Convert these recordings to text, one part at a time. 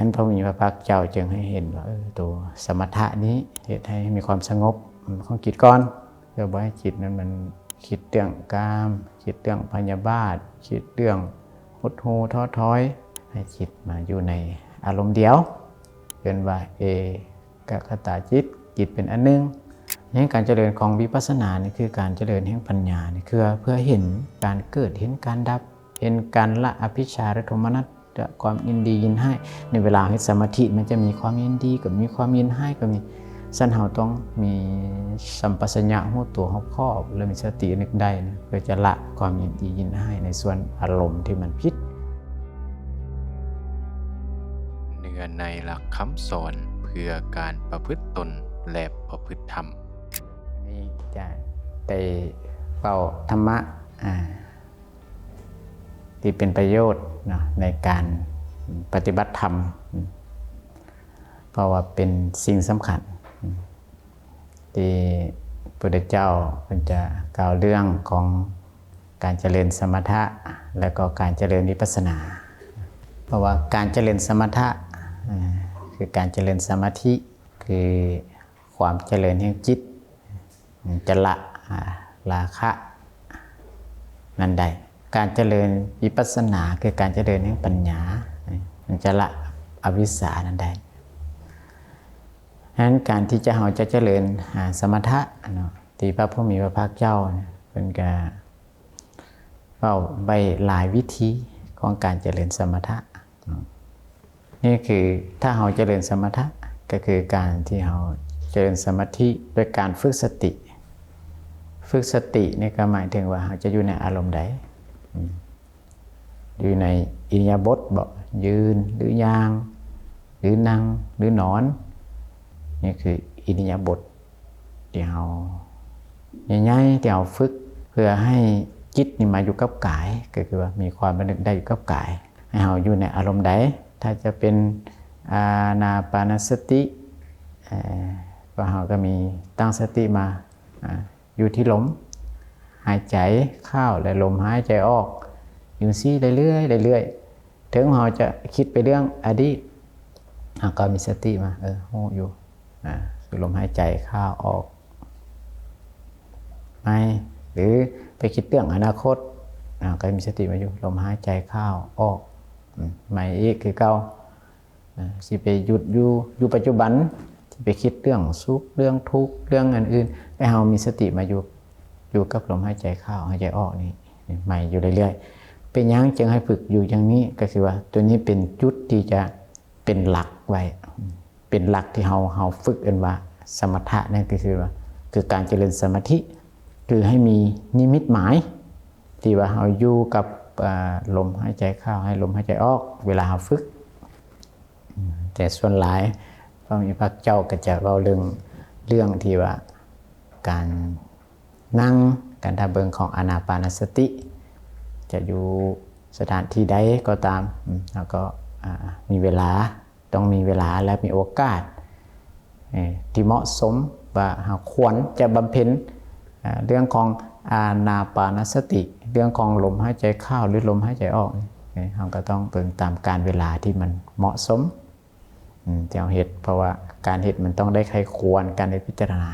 ນັ້ນ ພະຜູ້ມີພະພາກເຈົ້າຈຶ່ງໃຫ້ເຫັນວ່າ ເອີ ໂຕສະມະຖະນີ້ເຮັດໃຫ້ມີຄວາມສະຫງົບຂອງຈິດກ່ອນ ເພື່ອບໍ່ໃຫ້ຈິດນັ້ນມັນຄິດເລື່ອງກາມ, ຄິດເລື່ອງພະຍາບາດ, ຄິດເລື່ອງຫົດຫູ່ທໍ້ຖອຍ, ໃຫ້ຈິດມາຢູ່ໃນອາລົມດຽວ ເອີ້ນວ່າເອກະຄະຕາຈິດ, ຈິດເປັນອັນໜຶ່ງ. ໃນການຈະເລີນຂອງວິປັດສະນານີ້ ຄືການຈະເລີນແຫ່ງປັນຍານີ້ ຄືເພື່ອເຫັນການເກີດ, ເຫັນການດັບ, ເຫັນການລະອະວິຊຊາ ແລະ ໂທມະນັດ ແລະ ຄວາມຍິນດີຍິນຮ້າຍ. ໃນເວລາເຮົາເຮັດສະມາທິ ມັນຈະມີຄວາມຍິນດີກໍມີ, ຄວາມຍິນຮ້າຍກໍມີ. ຊັ້ນເຮົາຕ້ອງມີສຳປະຊັນຍະຮູ້ຕົວຮອບຄອບ ແລະ ມີສະຕິນຶກໄດ້ນະ ເພື່ອຈະລະຄວາມຍິນດີຍິນຮ້າຍໃນສ່ວນອາລົມທີ່ມັນຜິດ. ເນື້ອໃນຫຼັກຄຳສອນເພື່ອການປະພຶດຕົນ ແລະ ປະພຶດທຳ. ນີ້ຈະໄດ້ເວົ້າທຳມະ ອ່າ ທີ່ເປັນປະໂຫຍດເນາະ ໃນການປະຕິບັດທຳ ເພາະວ່າເປັນສິ່ງສຳຄັນ ທີ່ພະພຸດທະເຈົ້າເພິ່ນຈະກ່າວເລື່ອງຂອງການຈະເລີນສະມະຖະ ແລະ ກໍການຈະເລີນວິປັດສະນາ. ເພາະວ່າການຈະເລີນສະມະຖະ ເອີ ຄືການຈະເລີນສະມາທິ ຄື ຄວາມຈະເລີນແຫ່ງຈິດ ມັນຈະລະ ອາ ລາຄະນັ້ນໄດ້. ການຈະເລີນວິປັດສະນາ ຄືການຈະເລີນແຫ່ງປັນຍາ ມັນຈະລະອະວິຊຊານັ້ນໄດ້. ສະນັ້ນ ການທີ່ຈະ ເຮົາຈະຈະເລີນ ອາ ສະມະຖະເນາະ ທີ່ພະຜູ້ມີພະພາກເຈົ້າເພິ່ນກະ ເວົ້າໄວ້ຫຼາຍວິທີຂອງການຈະເລີນສະມະຖະ. ນີ້ຄືຖ້າເຮົາຈະເລີນສະມະຖະ ກໍຄືການທີ່ເຮົາຈະເລີນສະມາທິດ້ວຍການຝຶກສະຕິ. ຝຶກສະຕິນີ້ກໍໝາຍເຖິງວ່າເຮົາຈະຢູ່ໃນອາລົມໃດ? ອາ ຢູ່ໃນອິລິຍາບົດບໍ? ຢືນ ຫຼື ຍ່າງ ຫຼື ນັ່ງ ຫຼື ນອນ? ນີ້ຄືອິລິຍາບົດ ທີ່ເຮົາໃຫຍ່ໆ ທີ່ເຮົາຝຶກເພື່ອໃຫ້ຈິດນີ້ມາຢູ່ກັບກາຍ ກໍຄືວ່າມີຄວາມລະນຶກໄດ້ຢູ່ກັບກາຍ ໃຫ້ເຮົາຢູ່ໃນອາລົມໃດ. ຖ້າຈະເປັນອານາປານະສະຕິ ເອີ ພວກເຮົາກໍມີຕັ້ງສະຕິມາ ອາ ຢູ່ທີ່ລົມຫາຍໃຈເຂົ້າ ແລະ ລົມຫາຍໃຈອອກ ຢູ່ຊີ້ເລື້ອຍໆ ເລື້ອຍໆ. ເຖິງເຮົາຈະຄິດໄປເລື່ອງອະດີດ ເຮົາກໍມີສະຕິມາ ເອີ ຮູ້ຢູ່ ອາ ຄືລົມຫາຍໃຈເຂົ້າອອກໃໝ່ ຫຼື ໄປຄິດເລື່ອງອະນາຄົດ ເຮົາກໍມີສະຕິມາຢູ່ ລົມຫາຍໃຈເຂົ້າອອກ ອາ ໃໝ່ອີກຄືເກົ່າ. ອາ ຊິໄປຢຸດຢູ່ ຢູ່ປັດຈຸບັນ ຊິໄປຄິດເລື່ອງສຸກ ເລື່ອງທຸກ ເລື່ອງອັນອື່ນ ແຕ່ເຮົາມີສະຕິມາຢູ່ ຢູ່ກັບລົມຫາຍໃຈເຂົ້າ ຫາຍໃຈອອກນີ້ ໃໝ່ຢູ່ເລື້ອຍໆ. ເປັນຫຍັງຈຶ່ງໃຫ້ຝຶກຢູ່ຢ່າງນີ້? ກໍຄືວ່າໂຕນີ້ເປັນຈຸດທີ່ຈະເປັນຫຼັກໄວ້ ເປັນຫຼັກທີ່ເຮົາ ເຮົາຝຶກ ເອີ້ນວ່າສະມະຖະ ນັ້ນກໍຄືວ່າ ຄືການຈະເລີນສະມາທິ ຄືໃຫ້ມີນິມິດໝາຍ ທີ່ວ່າເຮົາຢູ່ກັບ ອາ ລົມຫາຍໃຈເຂົ້າ ໃຫ້ລົມຫາຍໃຈອອກ ເວລາເຮົາຝຶກ. ແຕ່ສ່ວນຫຼາຍພະມີພະເຈົ້າກໍຈະເວົ້າເລື່ອງ ເລື່ອງທີ່ວ່າການນັ່ງ ການຖ້າເບິ່ງຂອງອານາປານະສະຕິ ຈະຢູ່ສະຖານທີ່ໃດກໍຕາມ ເຮົາກໍ ອາ ມີເວລາ ຕ້ອງມີເວລາ ແລະ ມີໂອກາດ ເອີ ທີ່ເໝາະສົມ ວ່າເຮົາຄວນຈະບຳເພັນ ເອີ ເລື່ອງຂອງອານາປານະສະຕິ ເລື່ອງຂອງລົມຫາຍໃຈເຂົ້າ ຫຼື ລົມຫາຍໃຈອອກ ເອີ ເຮົາກໍຕ້ອງເບິ່ງຕາມການເວລາທີ່ມັນເໝາະສົມ ອາ ທີ່ເຮົາເຮັດ ເພາະວ່າການເຮັດມັນຕ້ອງໄດ້ໃຄ່ຄວນ ການໄດ້ພິຈາລະນາ.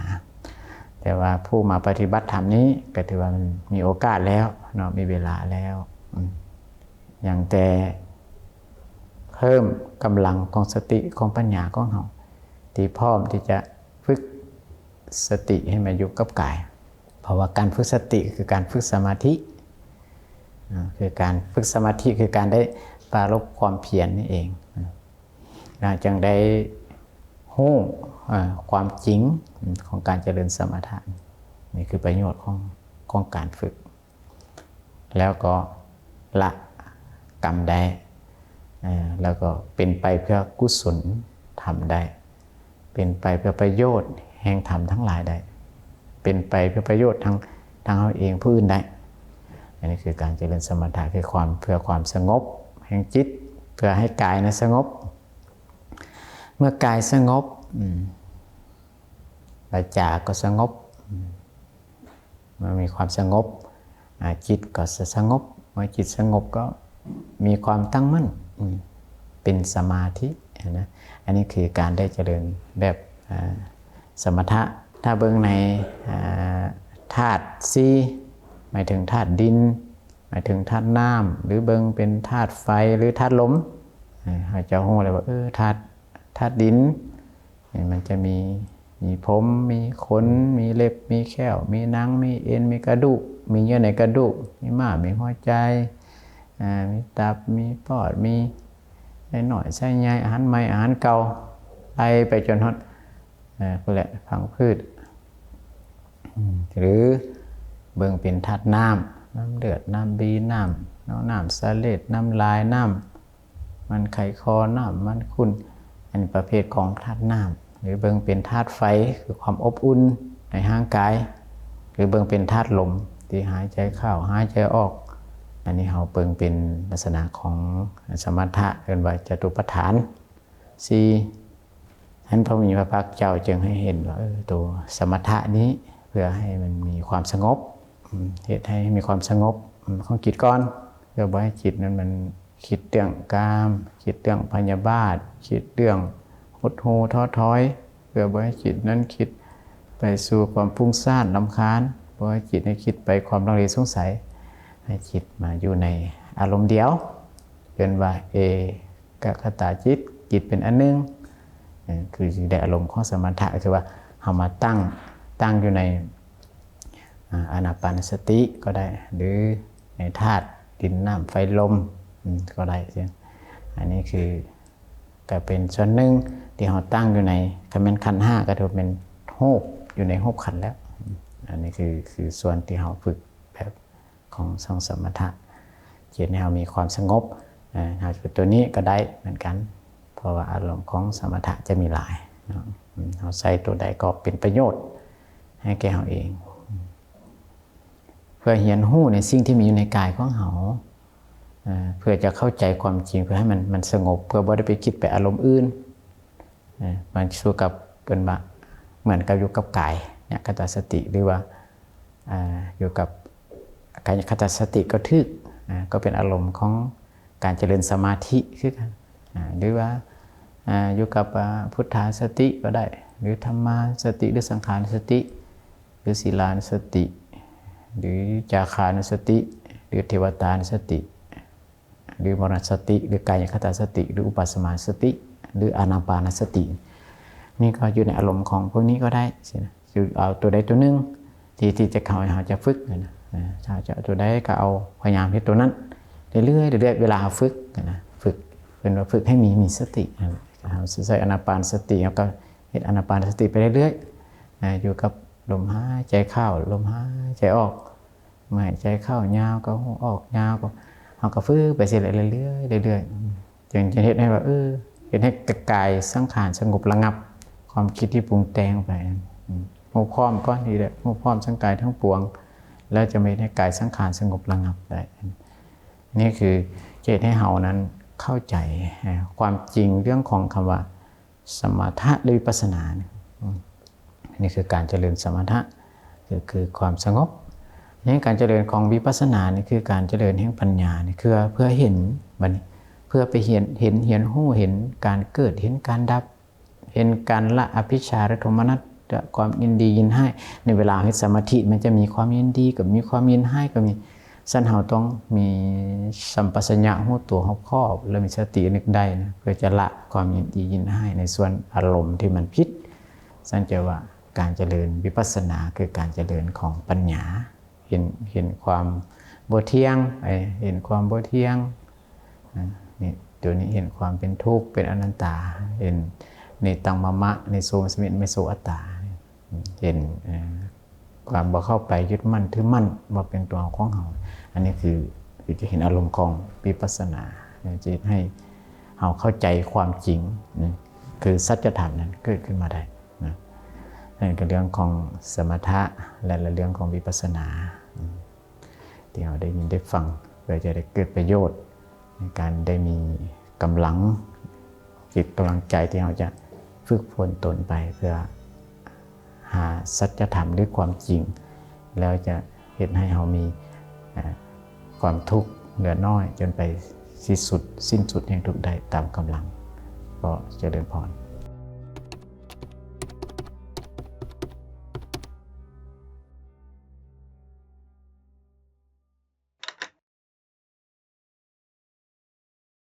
ແຕ່ວ່າຜູ້ມາປະຕິບັດທຳນີ້ ກໍຖືວ່າມັນມີໂອກາດແລ້ວເນາະ ມີເວລາແລ້ວ ອາ ຍັງແຕ່ເພີ່ມກຳລັງຂອງສະຕິ ຂອງປັນຍາຂອງເຮົາ ທີ່ພ້ອມທີ່ຈະຝຶກສະຕິໃຫ້ມາຢູ່ກັບກາຍ ເພາະວ່າການຝຶກສະຕິຄືການຝຶກສະມາທິ ອາ ຄືການຝຶກສະມາທິ ຄືການໄດ້ປາລົບຄວາມພຽນນີ້ເອງ ອາ ແລ້ວຈຶ່ງໄດ້ຮູ້ ອາ ຄວາມຈິງຂອງການຈະເລີນສະມະຖະ. ນີ້ຄືປະໂຫຍດຂອງ ຂອງການຝຶກ. ແລ້ວກໍລະກຳໄດ້ ເອີ ແລ້ວກໍເປັນໄປເພື່ອກຸສົນທຳໄດ້ ເປັນໄປເພື່ອປະໂຫຍດແຫ່ງທຳທັງຫຼາຍໄດ້ ເປັນໄປເພື່ອປະໂຫຍດທັງ ທັງເຮົາເອງ ຜູ້ອື່ນໄດ້. ອັນນີ້ຄືການຈະເລີນສະມະຖະ ຄືຄວາມ ເພື່ອຄວາມສະຫງົບແຫ່ງຈິດ ເພື່ອໃຫ້ກາຍນັ້ນສະຫງົບ. ເມື່ອກາຍສະຫງົບ ອາ ວາจาก็ສະຫງົບ ເມື່ອມີຄວາມສະຫງົບ ອາ ຈິດກໍສະ ສະຫງົບ ເມື່ອຈິດສະຫງົບກໍມີຄວາມຕັ້ງໝັ້ນ ອາ ເປັນສະມາທິນະ. ອັນນີ້ຄືການໄດ້ຈະເລີນແບບ ອາ ສະມະຖະ. ຖ້າເບິ່ງໃນ ອາ ທາດສີ່ ໝາຍເຖິງທາດດິນ ໝາຍເຖິງທາດນ້ຳ ຫຼືເບິ່ງເປັນທາດໄຟ ຫຼືທາດລົມ ເຮົາຈະຮູ້ເລີຍວ່າ ເອີ ທາດ ທາດດິນ ນີ້ມັນຈະມີ ມີຜົມ ມີຂົນ ມີເລັບ ມີແຂ້ວ ມີໜັງ ມີເອັນ ມີກະດູກ ມີເຍື່ອໃນກະດູກ ມີມ້າມ ມີຫົວໃຈ ອາ ມີຕັບ ມີປອດ ມີໄສ້ນ້ອຍ ໄສ້ໃຫຍ່ ອາຫານໃໝ່ ອາຫານເກົ່າ ໄລ່ໄປຈົນຮອດ ອາ ພຸ້ນແຫຼະ ພັງພືດ ອາ ຫຼືເບິ່ງເປັນທາດນ້ຳ ນ້ຳເລືອດ ນ້ຳບີ ນ້ຳ ນ້ຳສະເລັດ ນ້ຳລາຍ ນ້ຳ ມັນໄຄຄໍ ນ້ຳມັນຂຸ້ນ ອັນປະເພດຂອງທາດນ້ຳ ຫຼືເບິ່ງເປັນທາດໄຟ ຄືຄວາມອົບອຸ່ນໃນຮ່າງກາຍ ຫຼືເບິ່ງເປັນທາດລົມ ທີ່ຫາຍໃຈເຂົ້າ ຫາຍໃຈອອກ. ອັນນີ້ເຮົາເບິ່ງເປັນລັກສະນະຂອງສະມະຖະ ເອີ້ນວ່າຈະຕຸປະທານສີ່. ຫັ້ນພະຜູ້ມີພະພາກເຈົ້າຈຶ່ງໃຫ້ເຫັນວ່າ ເອີ ໂຕສະມະຖະນີ້ ເພື່ອໃຫ້ມັນມີຄວາມສະຫງົບ ເຮັດໃຫ້ມີຄວາມສະຫງົບຂອງຈິດກ່ອນ ເພື່ອບໍ່ໃຫ້ຈິດນັ້ນມັນຄິດເລື່ອງກາມ ຄິດເລື່ອງພະຍາບາດ ຄິດເລື່ອງຫົດຫູ້ທໍ້ຖອຍ ເພື່ອບໍ່ໃຫ້ຈິດນັ້ນຄິດໄປສູ່ຄວາມຟຸ້ງສ້ານລຳຄານ ບໍ່ໃຫ້ຈິດໃຫ້ຄິດໄປຄວາມລັງເລສົງໄສ ໃຫ້ຈິດມາຢູ່ໃນອາລົມດຽວ ເອີ້ນວ່າເອ ກະຄະຕາຈິດ ຈິດເປັນອັນໜຶ່ງ ເອີ ຄືຊິໄດ້ອາລົມຂອງສະມະຖະ ຄືວ່າເຮົາມາຕັ້ງ ຕັ້ງຢູ່ໃນ ອາ ອານາປານສະຕິກໍໄດ້ ຫຼືໃນທາດດິນ ນ້ຳ ໄຟ ລົມ ອາ ກໍໄດ້. ອັນນີ້ຄືກະເປັນສ່ວນໜຶ່ງທີ່ເຮົາຕັ້ງຢູ່ໃນ ຄັນແມ່ນຂັນຫ້າກໍຖືວ່າເປັນຮູບ ຢູ່ໃນຮູບຂັນແລ້ວ. ອັນນີ້ຄື ຄືສ່ວນທີ່ເຮົາຝຶກແບບ ຂອງສອງສະມະຖະ ເຮັດໃຫ້ເຮົາມີຄວາມສະຫງົບ ເຮົາຈະເປັນຕົວນີ້ກໍໄດ້ເໝືອນກັນ ເພາະວ່າອາລົມຂອງສະມະຖະຈະມີຫຼາຍເນາະ ເຮົາໃຊ້ຕົວໃດກໍເປັນປະໂຫຍດໃຫ້ແກ່ເຮົາເອງ ເພື່ອຮຽນຮູ້ໃນສິ່ງທີ່ມີຢູ່ໃນກາຍຂອງເຮົາ ເພື່ອຈະເຂົ້າໃຈຄວາມຈິງ ເພື່ອໃຫ້ມັນ ມັນສະຫງົບ ເພື່ອບໍ່ໄດ້ໄປຄິດໄປອາລົມອື່ນ. ເອີ ມັນຄືກັບ ເອີ້ນວ່າ ເໝືອນກັບຢູ່ກັບກາຍຍະຄະຕາສະຕິ ຫຼືວ່າ ອາ ຢູ່ກັບກາຍຍະຄະຕາສະຕິກໍຖືກ ອາ ກໍເປັນອາລົມຂອງການຈະເລີນສະມາທິຄືກັນ ອາ ຫຼືວ່າ ອາ ຢູ່ກັບ ອາ ພຸດທາສະຕິກໍໄດ້ ຫຼືທຳມາສະຕິ ຫຼືສັງຂານສະຕິ ຫຼືສີລານຸສະຕິ ຫຼືຈາຄານຸສະຕິ ຫຼືເທວະຕານຸສະຕິ ຫຼືມະລະນະສະຕິ ຫຼືກາຍຍະຄະຕາສະຕິ ຫຼືອຸປະສະມາສະຕິ ຫຼືອານາປານະສະຕິ ນີ້ກໍຢູ່ໃນອາລົມຂອງພວກນີ້ກໍໄດ້ຊີ້ນະ ຄືເອົາຕົວໃດຕົວໜຶ່ງທີ່ ທີ່ຈະເຂົ້າໃຫ້ເຮົາຈະຝຶກນະ ຖ້າຈະເອົາຕົວໃດກໍເອົາ ພະຍາຍາມເຮັດຕົວນັ້ນເລື້ອຍໆ ເລື້ອຍໆ ເວລາເຮົາຝຶກນະ ຝຶກ ເອີ້ນວ່າຝຶກໃຫ້ມີ ມີສະຕິ ເຮົາຊິໃຊ້ອານາປານສະຕິ ເຮົາກໍເຮັດອານາປານສະຕິໄປເລື້ອຍໆ ຢູ່ກັບລົມຫາຍໃຈເຂົ້າ ລົມຫາຍໃຈອອກ ເມື່ອຫາຍໃຈເຂົ້າຍາວກໍຮູ້ ອອກຍາວກໍ ເຮົາກໍຝຶກໄປຊີ້ແຫຼະ ເລື້ອຍໆ ເລື້ອຍໆ ຈຶ່ງຈະເຮັດໃຫ້ວ່າ ເອີ ເຮັດໃຫ້ກາຍສັງຂານສະຫງົບລະງັບ ຄວາມຄິດທີ່ປຸງແຕ່ງໄປ ຮູ້ພ້ອມກ່ອນນີ້ແຫຼະ ຮູ້ພ້ອມທັງກາຍທັງປວງ ແລ້ວຈະມາເຮັດໃຫ້ກາຍສັງຂານສະຫງົບລະງັບໄດ້. ນີ້ຄືຈະເຮັດໃຫ້ເຮົານັ້ນເຂົ້າໃຈຄວາມຈິງເລື່ອງຂອງຄຳວ່າ ສະມະຖະ ຫຼື ວິປັດສະນາ ນີ້ຄືການຈະເລີນສະມະຖະ ຄື ຄືຄວາມສະຫງົບ. ໃນການຈະເລີນຂອງວິປັດສະນານີ້ ຄືການຈະເລີນແຫ່ງປັນຍານີ້ ເພື່ອ ເພື່ອເຫັນ ບັດນີ້ ເພື່ອໄປເຫັນ ເຫັນ ຮຽນຮູ້ ເຫັນການເກີດ ເຫັນການດັບ ເຫັນການລະອະວິຊຊາ ແລະ ໂທມະນັດ ແລະ ຄວາມຍິນດີຍິນຮ້າຍ. ໃນເວລາເຮັດສະມາທິ ມັນຈະມີຄວາມຍິນດີກໍມີ ຄວາມຍິນຮ້າຍກໍມີ. ຊັ້ນເຮົາຕ້ອງມີສຳປະຊັນຍະຮູ້ຕົວຮອບຄອບ ແລະ ມີສະຕິນຶກໄດ້ນະ ເພື່ອຈະລະຄວາມຍິນດີຍິນຮ້າຍໃນສ່ວນອາລົມທີ່ມັນຜິດ. ຊັ້ນຈະວ່າການຈະເລີນວິປັດສະນາ ຄືການຈະເລີນຂອງປັນຍາ ເຫັນ ເຫັນຄວາມບໍ່ທ່ຽງ ເຫັນຄວາມບໍ່ທ່ຽງ ນີ້ ຕົວນີ້ເຫັນຄວາມເປັນທຸກ ເປັນອະນັດຕາ ເຫັນເນຕັງມະມະ ເນໂສ ເມສະມິ ເມໂສ ອັດຕາ ເຫັນ ເອີ ຄວາມບໍ່ເຂົ້າໄປຍຶດໝັ້ນຖືໝັ້ນວ່າເປັນຕົວເຮົາຂອງເຮົາ. ອັນນີ້ຄື ຄືຈະເຫັນອາລົມຂອງວິປັດສະນາ ຈະເຮັດໃຫ້ເຮົາເຂົ້າໃຈຄວາມຈິງ ຄືສັດຈະທຳນັ້ນເກີດຂຶ້ນມາໄດ້ນະ. ນັ້ນກໍເລື່ອງຂອງສະມະຖະ ແລະ ເລື່ອງຂອງວິປັດສະນາ ທີ່ເຮົາໄດ້ຍິນໄດ້ຟັງ ເພື່ອຈະໄດ້ເກີດປະໂຫຍດໃນການໄດ້ມີກຳລັງຈິດກຳລັງໃຈ ທີ່ເຮົາຈະຝຶກຝົນຕົນໄປ ເພື່ອຫາສັດຈະທຳ ຫຼື ຄວາມຈິງ ແລ້ວຈະເຮັດໃຫ້ເຮົາມີ ເອີ ຄວາມທຸກເຫຼືອນ້ອຍ ຈົນໄປ ທີ່ສຸດ ສິ້ນສຸດແຫ່ງທຸກໄດ້ຕາມກຳລັງ. ກໍຈະເລີນພອນ.